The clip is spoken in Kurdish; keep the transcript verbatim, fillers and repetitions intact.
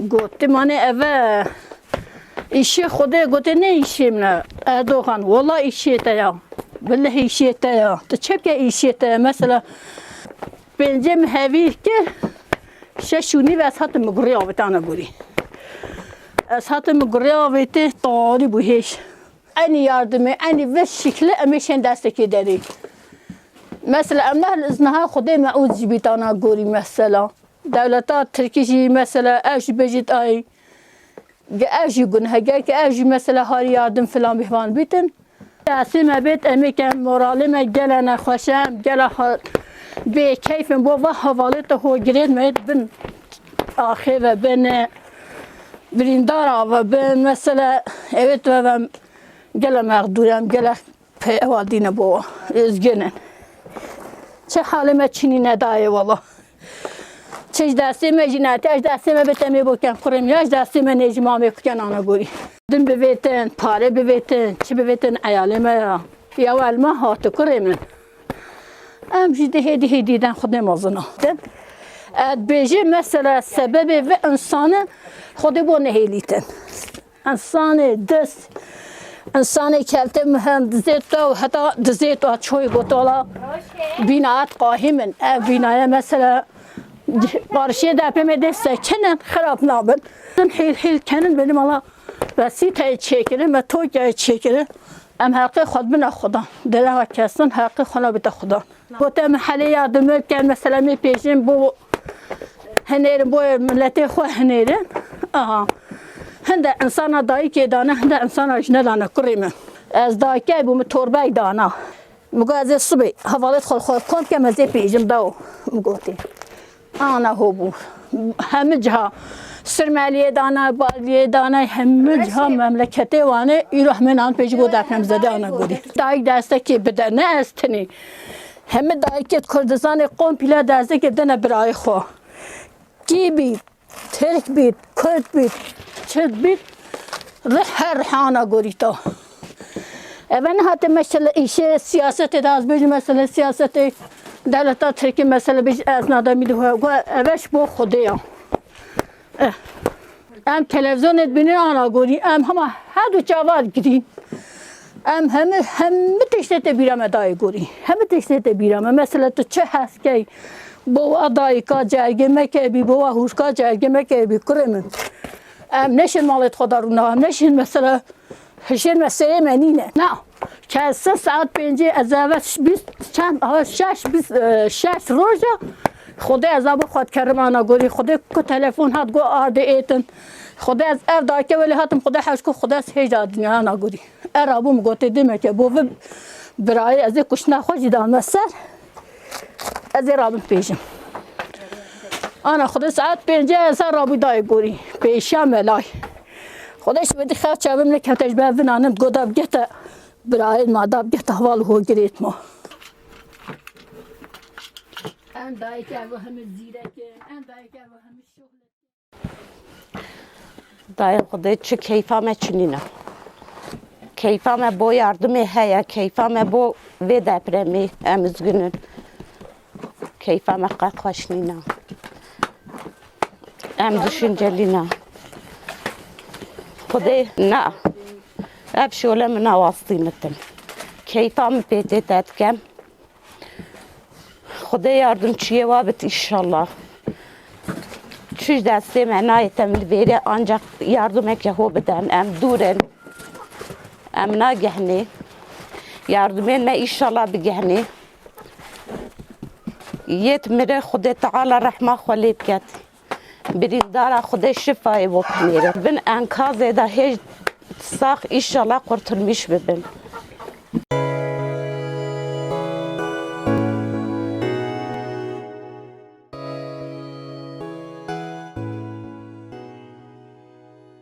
Gotimanê eve îşê Xwedê, gote ne îşê min e. Erdogan, wela îşê te ya. Bileh îşê te ya. Tu çepke îşê te ya. Mesela pêncê min hevîr kir, şeş û nîv ez hatim min gurê avêtana gorî. Ez hatim min gurê avêtê, tarî bû hêj. Enî yardimê, enî vê şikli em ê şên destekê derê. Mesela em ne niha Xwedê me û jî bîtana gorî mesela. Dewleta Tirkî jî mesela ev jî bêjit ay. Ge ev jî guneh e, ger ke ev jî mesela harî yardim filan bihvan bîtin. Destê me bêt em ê kem moralê me gele nexweş e, em gele ha-, bêkeyf in bo va hevalê te ho girêt me yêt bin axê ve bin, birîndara ve bin, mesela ewêt ve ve gele mexdûr em, gele Pê ewa dîne bo, êzgin in. Çi halê me çinî nedayê wala. Çi ji destê me jî nete, ji destê me bê temê bo ken kurê min, ya ji destê me nêjî mamê kuken ana gorî. Din bivêtin, pare bivêtin, çi bivêtin eyalê me ya. Ya welma hati kurê min. Em jî di hêdî hêdî den Xwedê mezin a. Din, e, dibêjê mesela sebebê vê insane Xwedê bo nehêlîtin. Însanê dest, însanê kevte mihem dizê te û heta dizê te çoy gotola bîna et qahî min. Ev bînaya mesela qarşiyê depremê dê sekinin, xirab nabin. Hîl hîl kenin benim ala vesîteyê çêkirin, me Tokyoyê çêkirin. Em heqê xwe dibine Xudan. Dere kesin heqê xwe nabite Xudan. Gote min helê yardim bikin, mesela me pêjin bo hinêrin, bo miletê xwe hinêrin. Aha. Hinde insana dayikê dane, hinde insana jine dane kurê min. Ez dayikê bû min torbey dana. Min got ez ê sibê hevalêt xwe xwe kom kem ez ê pêjim daw. Min gotê. Ana ho bû. Hemî ciha Sirmeliyê dana, Baliyê dana, hemî ciha memleketê Wanê îro hemê nan pêjî bo depremzede ana gorî. Dayik destekê bide, ne ez tinî. Hemî dayikêt Kurdistanê komple destekê dene birayê xwe. Kî bî, Tirk bît, Kurd bît, Çird bît, rih her rih ana gorîta. Eve nehate mesela îşê siyasetê de, ez bêjim mesela siyasetê dewleta Tirkî mesela bêj ez nademî de got eve ji bo Xwedê ya. Eh. Em televîzyonê dibînin ana gorî, em hema her du çavar girîn. Em hemî, hemî tiştê te bîra me dayê gorî. Hemî tiştê te bîra me. Mesela tu çi hes key, bo wa dayika cergê me kebî, bo wa hûrka cergê me kebî, kurê min. Em neşin malê xwe de rûna, em neşin mesela hişên me serê me nîne. Na, kesin saet pêncê ez eve bîst çend, aha, şeş, bîst, e, şeş roja Xwedê ez ava xwe dikerim ana gorî. Xwedê ku telefon hat got ardê êtin. Xwedê ez ev dayike welê hatim Xwedê hewş ku Xwedê ez hêja dinya ana gorî. Era bûm gotê dêmeke bo vi birayê ez ê kuştina xwe jî dame ser. Ez ê rabim pêjim. Ana Xwedê saet pêncê ez her rabû dayê gorî. Pêşiya me lay. Xwedê ji wêdî xew çavim nekete ji ber vinanim goda bigete birayê ma da bigete heval ho girêt ma. Em dayike ev hemî zîrek in, em dayike ev hemî şohl. Dayê Xwedê çi keyfa me çi nîne. Keyfa me bo yardimê heye, keyfa me bo vê depremê em izgûn in. Keyfa me qet xweş nîne. Em düşüncelî ne. Xwedê ne. Ev şole min awastî nitin. Keyfa min pê tê te dikem. Xwedê yardimçiyê wa bit înşallah. Çi ji destê me nayê te min li vêrê ancak yardimeke ho biden. Em dûr in. Em nagehnê. Yardimên me înşallah bigehnê. Yêt mire Xwedê Teala rehma xwe lê biket. Birîndara Xwedê şifayê bo binêre. Bin enkazê de hêj sax înşallah qurtulmîş bibin.